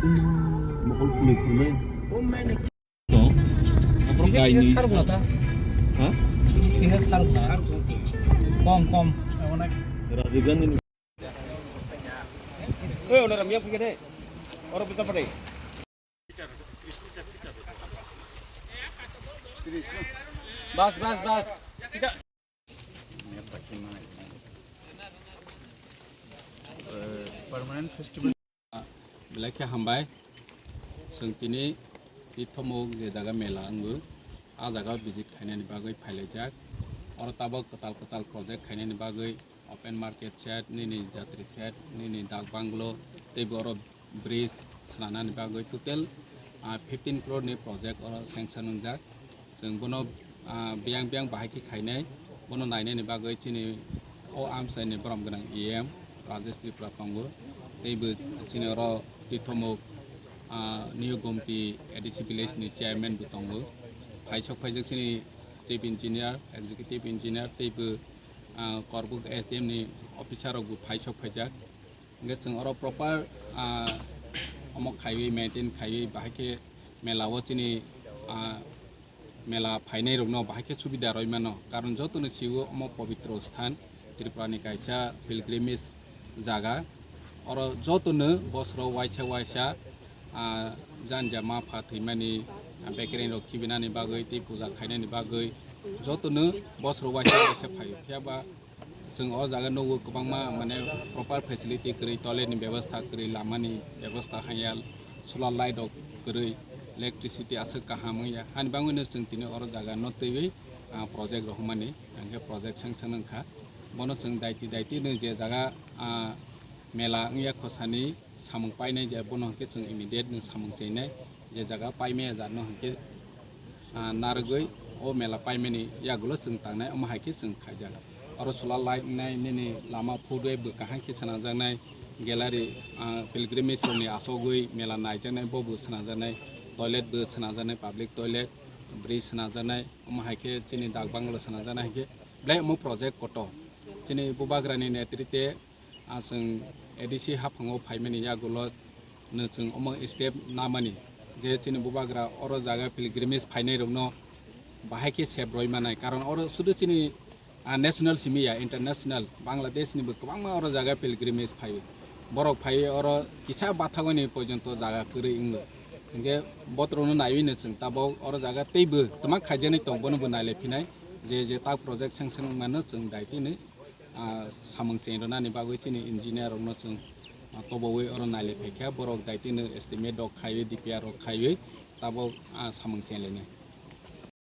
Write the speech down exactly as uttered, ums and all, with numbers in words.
Mokol kului kului. Tong. Aphuru kaini. Kisa saruk na ta? Ha? Kisa saruk na? Kom, kom. Rajiv Gandhi ni. Oi, ora ramya phige de. Ora pita pade. Bas, bas, bas. Permanent festival. Belai khe hambai. Chwng tini Tithomuk je jaga mela wngbo, a jaga visit khainani bagwi phailaijak. Oro tabok kwtal kwtal project khainani bagwi open market shed, nini jatri shed, nini dak banglo, tei bo oro bridge swnamnani bagwi total, ah, fifteen crore ni project oro sanction wngjak. Chwng bono, ah, biyang biyang bahai khe khainai, bono nainani bagwi chini o amchaini borom gwnang E M Rajesh Tripura tongo, tei bo chini oro Tithomuk, ah, New Gomti A D C village ni chairman bo tongo. Phaisok phaijak chini chief engineer, executive engineer, tei bo, ah, Korbuk S D M ni officer rok bo phaisok phaijak. Hingke chwng oro proper, ah, omo khaiwi, maintain khaiwi, bahai khe mela o chini, ah, mela phainai rokno bahai khe subida rwi mano. Karon jotono sio omo pobitro sthan, Tripura ni kaisa pilgrimage jaga. Oro jotono bosoro waisa waisa, ah, janja ma pha thwimani, ah, bekereng rok khibinani bagwi tei puja khainani bagwi jotono bosoro waisa waisa phaio. Phiya ba Chwng o jaga nugo kwbangma, mane, proper facility kwrwi, toilet ni bebostha kwrwi, lama ni bebostha haiya, solar light rok kwrwi, electricity aswk kaham wngya. Hani bagwino chwng tini oro jaga no twiwi, ah, project rohormani, hingke project sanction wngkha. Bono chwng daiti daiti no je jaga, ah, mela wngya khosani samung painai je bono hingke chwng immediate no samung chinai, je jaga paimaya jat no hingke, ah, narwgwi o mela paimani yagulo chwng tangnai, omo hai khe chwng khaijak. Oro solar light wngnai, nini lama phutwi bo kaham khe swnajaknai, gallery, ah, pilgrimage rokni asogwi mela naijaknai, bo bo swnajaknai, toilet bo swnajaknai, public toilet, bridge swnajaknai, omo hai khe chini dak bangalo swnajaknai hai khe belai omo project kotor. Chini Bubagrani netrite, ah, chwng A D C haphango phaimani yagulo no chwng omo step namani je chini Bubagra oro jaga pilgrimage phainai rokno bahai khe sep roi manai, karon oro sudu chini, ah, national simi ya, international Bangladesh ni bo kwbangma oro jaga pilgrimage phaio. Borok phaiwi oro kisa bathagoni porjonto jaga kwrwi wngo. Hingke botrokno naiwi no chwng tabok oro jaga teibo twma khaijaknai tong, bono bo nailai phinai je je tak project sanction wngmano chwng daitino, ah, samung cheng rwnani bagwi chini engineer rokno chwng, ah, tobowi oro nailai phaikha, borok daitino estimate rok khaiwi, D P R rok khaiwi tabok, ah, samung cheng lainai.